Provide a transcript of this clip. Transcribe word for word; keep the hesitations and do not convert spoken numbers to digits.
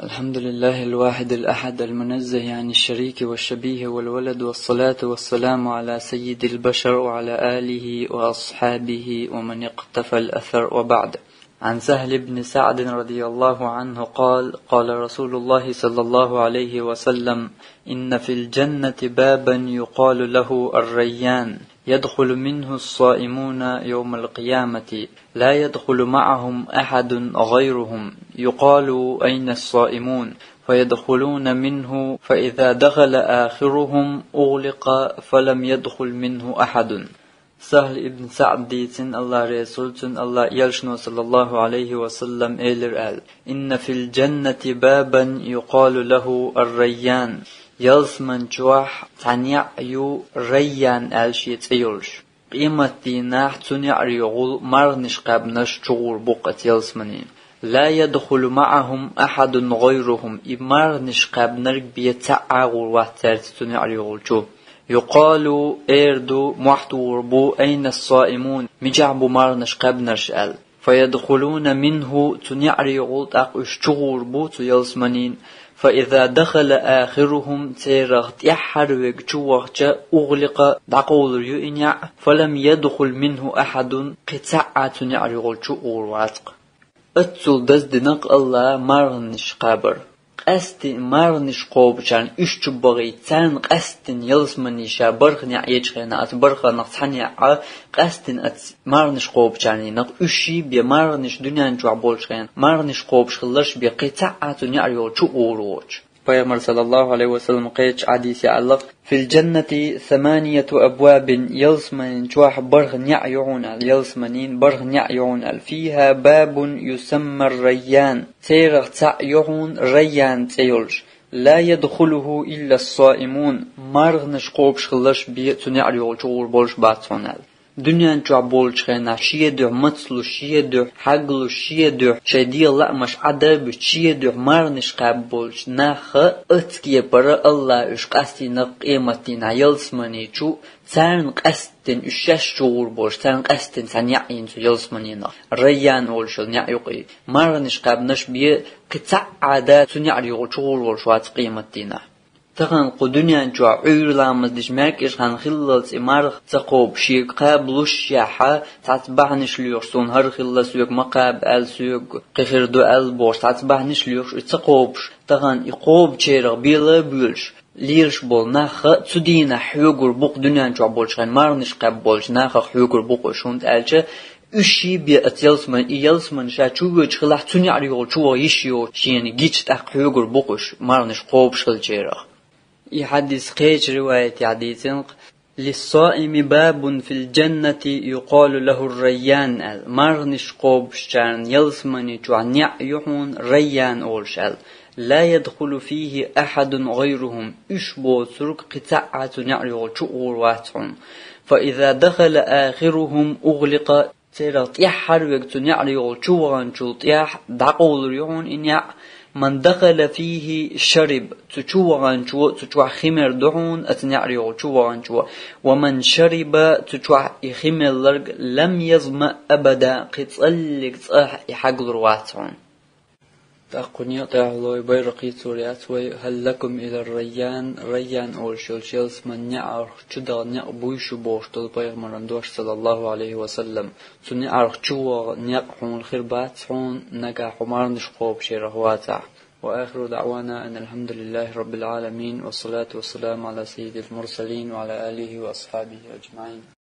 الحمد لله الواحد الأحد المنزه عن الشريك والشبيه والولد، والصلاة والسلام على سيد البشر وعلى آله وأصحابه ومن اقتفى الأثر، وبعد. عن سهل بن سعد رضي الله عنه قال: قال رسول الله صلى الله عليه وسلم: إن في الجنة بابا يقال له الريان، يدخل منه الصائمون يوم القيامة، لا يدخل معهم أحد غيرهم، يقال: أين الصائمون؟ فيدخلون منه، فإذا دخل آخرهم أغلق فلم يدخل منه أحد. Сахл ибн Саъд дийцина, Аллах реза хуьлда цунна, Аллах элчано, саллаллаху алейхи ва саллам, элира аьлла: إن في الجنة بابا يقال له الريان. Ялсмани чохь цхьа неӀ ю, Райян аьлла шен цӀе йолуш. Къематдийнахь цу неӀарехула марханаш кхаьбнарш чугӀур бу-кх оцу ялсманийн. لا يدخل معهم أحد غيرهم. И марханаш кхаьбнарг бен цхьа а гӀур вац цаьрца цу неӀарехула чу. يقال, эр ду, мохь тухур бу: أين الصائمون؟ Мичахь бу марханаш кхаьбнарш аьлла. فيدخلون منه, цу неӀарехула тӀаккха уьш чугӀур бу цу ялсманийн. فإذا دخل آخرهم, церах тӀаьххьара верг чувахча, أغلق, дӀакъовлур ю и неӀ, فلم يدخل منه أحد, кхин цхьа а цу неӀарехула чугӀур вац-кх. Оццул даздина-кх Аллах марханаш кхабар. Къаьсттина марханаш кхобучарна уьш чу бахийта, царна къаьсттина ялсмане ша бархӀ неӀ ечу хенахь, оцу бархӀаннах цхьа неӀ а къаьсттина оцу марханаш кхобучарнах, уьш бен марханаш дуьнен чохь болчу хенахь, марханаш кхобуш хилларш бен кхин цхьа а цу неӀарехула чугӀур воцуш. Пайхамар, саллаллаху алейхи ва саллам, кхечу хьадисехь аьлла: في الجنة ثمانية أبواب, ялсманин чохь бархӀ неӀ ю хьуна аьлла, ялсманийн бархӀ неӀ ю хьуна аьлла, فيها باب يسمى الريان, церах цхьаъ ю хьуна Райян цӀе йолуш, لا يدخله إلا الصائمون, марханаш кхобуш хилларш бен цу неӀарехула чугӀур болуш бац хьуна аьлла. Дуьнен чохь болчу хенахь шен дуьхьа мацлуш, шен дуьхьа хьаглуш, шен дуьхьа шайн дегӀан лаамаш Ӏадабуьтуш, шен дуьхьа марханаш кхаьбна болчу наха оцу кепара Аллах уьш къастийна-кх къематдийнахь ялсмани чу, царна къаьсттина уьш шаьш чугӀур болуш, царна къаьсттина цхьа неӀ йина цу ялсманинах. Райян олуш йолу неӀ ю-кх и. Марханаш кхаьбнарш бен кхин цхьа а дан цу неӀарехула чугӀур волуш вац къематдийнахь. Тахана кху дуьнен чохь Ӏуьйра ламаз дича маьркӀажа хан хиллалц и марха ца кхобуш, шега кхаба луш яхьа, цхьацца бахьанаш лоьхуш, суна хӀара хилла, соьга ма кхаба аьлла, соьга кхин хир ду аьлла бохуш, цхьацца бахьанаш лоьхуш, и ца кхобуш, тахана и кхобучарах бела а боьлуш, лелаш болу нах а цу дийнахь хьоьгур бу-кх, дуьнен чохь болчу хенахь марханаш кхаьбна болчу нахах хьоьгур бу-кх уьш, хӀунда аьлча уьш бен оцу ялсаман, и ялсаман ша чу воьдуш хилахь, цу неӀарехула чу ваха йиш йоцуш, шена гича тӀаккха хьоьгур бу-кх уьш, марханаш кхобуш хиллачарах. И хьадис кхечу риваятехь дийцина-кх: للصائم باب في الجنة يقال له الريان аьлла. Марханаш кхобучарна ялсамани чохь неӀ ю хьуна Райян олуш аьлла. لا يدخل فيه أحد غيرهم. Уьш боцург кхин цхьа а цу неӀарехула чу гӀур вац хьуна. فإذا دخل آخرهم أغلق. Церах тӀаьххьара верг цу неӀарехула чу ваханчул тӀаьхьа дӀакъовлур ю хьуна и неӀ. من دخل فيه شرب. Цу чу ваханчо, цу чохь хи мер ду хьуна, оцу неӀарехула чу ваханчо. ومن شرب, цу чохь и хи мелларг, لم يظمأ أبدا, кхин цкъа а цкъа а и хьаглур вац хьуна. ТӀаккха кху некъа тӀехь лой байракх йицлур яц вай: هل لكم إلى الريان, Райян олуш йолчу ялсаман неӀарх чу даха некъ буй шу бохуш долу пайхамаран дош, саллаллаху алейхи ва саллам. Цу неӀарх чу ваха некъ хьуна хир бац хьуна, нагахь хьо марханаш кхобучарах вацахь. وآخر دعوانا أن الحمد لله رب العالمين، والصلاة والسلام على سيد المرسلين وعلى آله وأصحابه أجمعين.